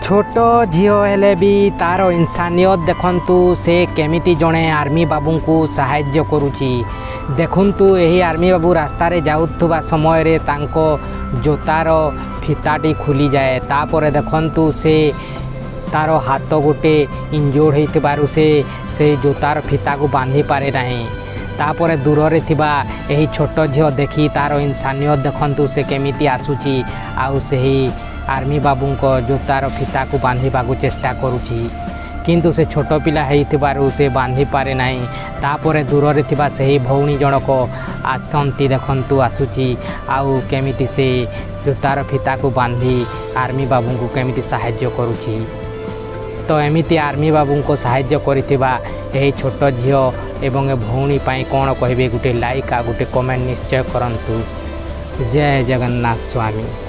ଛୋଟ ଝିଅ ହେଲେ ବି ତାର ଇନସାନିୟତ ଦେଖନ୍ତୁ, ସେ କେମିତି ଜଣେ ଆର୍ମି ବାବୁଙ୍କୁ ସାହାଯ୍ୟ କରୁଛି। ଦେଖନ୍ତୁ, ଏହି ଆର୍ମି ବାବୁ ରାସ୍ତାରେ ଯାଉଥିବା ସମୟରେ ତାଙ୍କ ଜୋତାର ଫିତାଟି ଖୋଲିଯାଏ। ତାପରେ ଦେଖନ୍ତୁ, ସେ ତାର ହାତ ଗୋଟେ ଇଞ୍ଜୋର୍ଡ଼ ହେଇଥିବାରୁ ସେ ସେଇ ଜୋତାର ଫିତାକୁ ବାନ୍ଧି ପାରେ ନାହିଁ। ତାପରେ ଦୂରରେ ଥିବା ଏହି ଛୋଟ ଝିଅ ଦେଖି ତାର ଇନସାନିୟତ ଦେଖନ୍ତୁ, ସେ କେମିତି ଆସୁଛି ଆଉ ସେହି ଆର୍ମି ବାବୁଙ୍କ ଜୋତାର ଫିତାକୁ ବାନ୍ଧିବାକୁ ଚେଷ୍ଟା କରୁଛି। କିନ୍ତୁ ସେ ଛୋଟ ପିଲା ହେଇଥିବାରୁ ସେ ବାନ୍ଧିପାରେ ନାହିଁ। ତାପରେ ଦୂରରେ ଥିବା ସେହି ଭଉଣୀ ଜଣକ ଆସନ୍ତି। ଦେଖନ୍ତୁ, ଆସୁଛି ଆଉ କେମିତି ସେ ଜୋତାର ଫିତାକୁ ବାନ୍ଧି ଆର୍ମି ବାବୁଙ୍କୁ କେମିତି ସାହାଯ୍ୟ କରୁଛି। ତ ଏମିତି ଆର୍ମି ବାବୁଙ୍କୁ ସାହାଯ୍ୟ କରିଥିବା ଏହି ଛୋଟ ଝିଅ ଏବଂ ଏ ଭଉଣୀ ପାଇଁ କ'ଣ କହିବେ? ଗୋଟେ ଲାଇକ୍ ଆଉ ଗୋଟେ କମେଣ୍ଟ ନିଶ୍ଚୟ କରନ୍ତୁ। ଜୟ ଜଗନ୍ନାଥ ସ୍ୱାମୀ।